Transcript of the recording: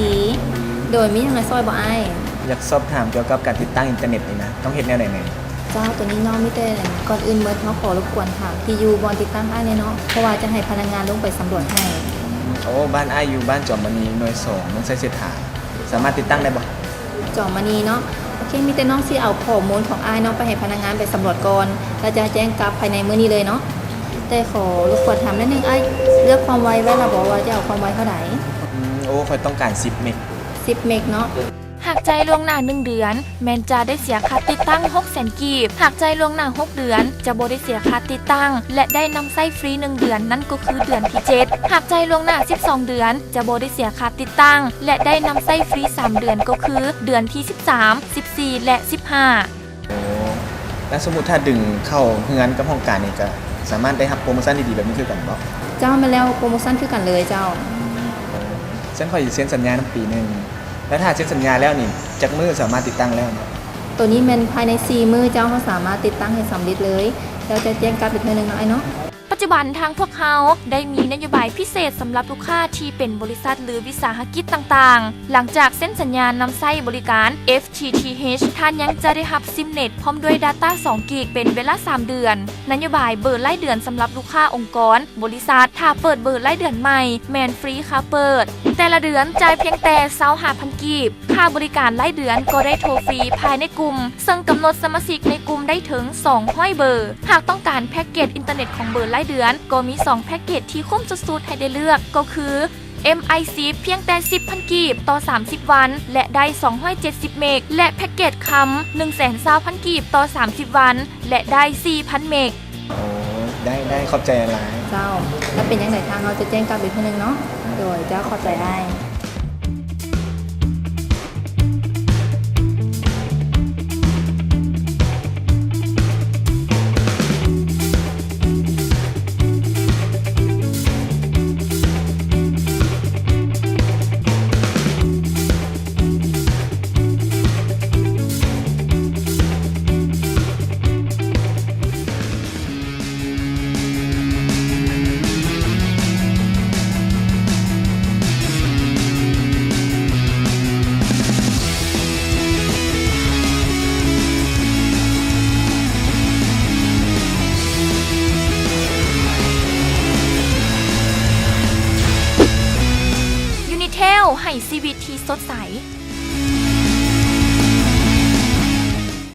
ດີ. ໂດຍ ມີຫຍັງໃຫ້ຊ່ອຍບໍ່ອ້າຍ? ຢາກສອບຖາມກ່ຽວກັບການຕິດຕັ້ງອິນເຕີເນັດນີ້ນະ ຕ້ອງເຮັດແນວໃດແດ່? ເຈົ້າ ໂຕນີ້ເນາະ ມີແຕ່ ກ່ອນອື່ນໝົດ ເຮົາຂໍລົບກວນຖາມທີ່ຢູ່ບ່ອນຕິດຕັ້ງອ້າຍແດ່ເນາະ ເພາະວ່າຈະໃຫ້ພະນັກງານລົງໄປສຳຫຼວດໃຫ້. ໂອ້ ບ້ານອ້າຍຢູ່ບ້ານຈອມມະນີ ໜ່ວຍສອງ ເມືອງໄຊເສດຖາ ສາມາດຕິດຕັ້ງໄດ້ບໍ່? ຈອມມະນີເນາະ ໂອເຄ ມີແຕ່ນ້ອງຊິເອົາຂໍ້ມູນຂອງອ້າຍເນາະ ໄປໃຫ້ພະນັກງານໄປສຳຫຼວດກ່ອນ ແລ້ວຈະແຈ້ງກັບພາຍໃນມື້ນີ້ເລີຍເນາະ. ແຕ່ຂໍລົບກວນຖາມໜ້ອຍໜຶ່ງ ອ້າຍເລືອກຄວາມໄວໄວ້ລະບໍ່ ວ່າຈະເອົາຄວາມໄວເທົ່າໃດ? ອືມ ໂອ້ ຂ້ອຍຕ້ອງການສິບເມັກ. ສິບເມັກເນາະ. ຫາກຈ່າຍລ່ວງໜ້າໜຶ່ງເດືອນ ແມ່ນຈະໄດ້ເສຍຄ່າຕິດຕັ້ງຫົກແສນກີບ, ຫາກຈ່າຍລ່ວງໜ້າຫົກເດືອນ ຈະບໍ່ໄດ້ເສຍຄ່າຕິດຕັ້ງ ແລະ ໄດ້ນຳໃຊ້ຟຣີໜຶ່ງເດືອນ ນັ້ນກໍຄືເດືອນທີເຈັດ, ຫາກຈ່າຍລ່ວງໜ້າສິບສອງເດືອນ ຈະບໍ່ໄດ້ເສຍຄ່າຕິດຕັ້ງ ແລະ ໄດ້ນຳໃຊ້ຟຣີສາມເດືອນ ກໍຄືເດືອນທີສິບສາມ ສິບສີ່ ແລະ ສິບຫ້າ. ໂອ້ ແລ້ວສົມມຸດຖ້າດຶງເຂົ້າເຮືອນກັບຫ້ອງການນີ້ ກໍສາມາດໄດ້ຮັບໂປຣໂມຊັນດີໆແບບນີ້ຄືກັນບໍ່? ເຈົ້າ ແມ່ນແລ້ວ ໂປຣໂມຊັນຄືກັນເລີຍເຈົ້າ. ຊັ້ນຂ້ອຍຊິເຊັນສັນຍານຳປີໜຶ່ງ ແລ້ວຖ້າເຊັນສັນຍາແລ້ວນີ້ ຈັກມື້ສາມາດຕິດຕັ້ງແລ້ວເນາະ? ໂຕນີ້ແມ່ນພາຍໃນສີ່ມື້ເຈົ້າ ເຮົາສາມາດຕິດຕັ້ງໃຫ້ສຳເລັດເລີຍ ແລ້ວຈະແຈ້ງກັບອີກເທື່ອໜຶ່ງເນາະອ້າຍເນາະ. ປັດຈຸບັນທາງພວກເຮົາໄດ້ມີນະໂຍບາຍພິເສດສຳລັບລູກຄ້າທີ່ເປັນບໍລິສັດ ຫຼື ວິສາຫະກິດຕ່າງໆ. ຫຼັງຈາກເຊັນສັນຍານຳໃຊ້ບໍລິການ ເອັຟ ທີທີເອັຊ ທ່ານຍັງຈະໄດ້ຮັບຊິມເນັດພ້ອມດ້ວຍດາຕ້າສອງກິກເປັນເວລາສາມເດືອນ. ນະໂຍບາຍເບີລາຍເດືອນສຳລັບລູກຄ້າອົງກອນ, ບໍລິສັດ ຖ້າເປີດເບີລາຍເດືອນໃໝ່ແມ່ນຟຣີຄ່າເປີດ. ແຕ່ລະເດືອນຈ່າຍພຽງແຕ່ຊາວຫ້າພັນກີບ. ຄ່າບໍລິການລາຍເດືອນກໍໄດ້ໂທຟຣີພາຍໃນກຸ່ມ, ເຊິ່ງກຳນົດສະມາຊິກໃນກຸ່ມໄດ້ເຖິງສອງຮ້ອຍເບີ. ຫາກຕ້ອງການແພັກເກດອິນເຕີເນັດຂອງເບີລາຍເດືອນ ກໍມີສອງແພັກເກດທີ່ຄຸ້ມສຸດໆໃຫ້ໄດ້ເລືອກ ກໍຄື ເອັມໄອສິບ ພຽງແຕ່ສິບພັນກີບຕໍ່ສາມສິບວັນ ແລະ ໄດ້ສອງຮ້ອຍເຈັດສິບເມັກ ແລະ ແພັກເກດຄຳ ໜຶ່ງແສນຊາວພັນກີບຕໍ່ສາມສິບວັນ ແລະ ໄດ້ສີ່ພັນເມັກ. ໂອ້ ໄດ້ ໄດ້ ຂອບໃຈຫຼາຍ. ເຈົ້າ ແລ້ວເປັນຈັ່ງໃດທາງເຮົາຈະແຈ້ງກັບອີກເທື່ອໜຶ່ງເນາະ. ໂດຍ ເຈົ້າ ຂອບໃຈອ້າຍ. Unitel ໃຫ້ຊີວິດທີ່ສົດໃສ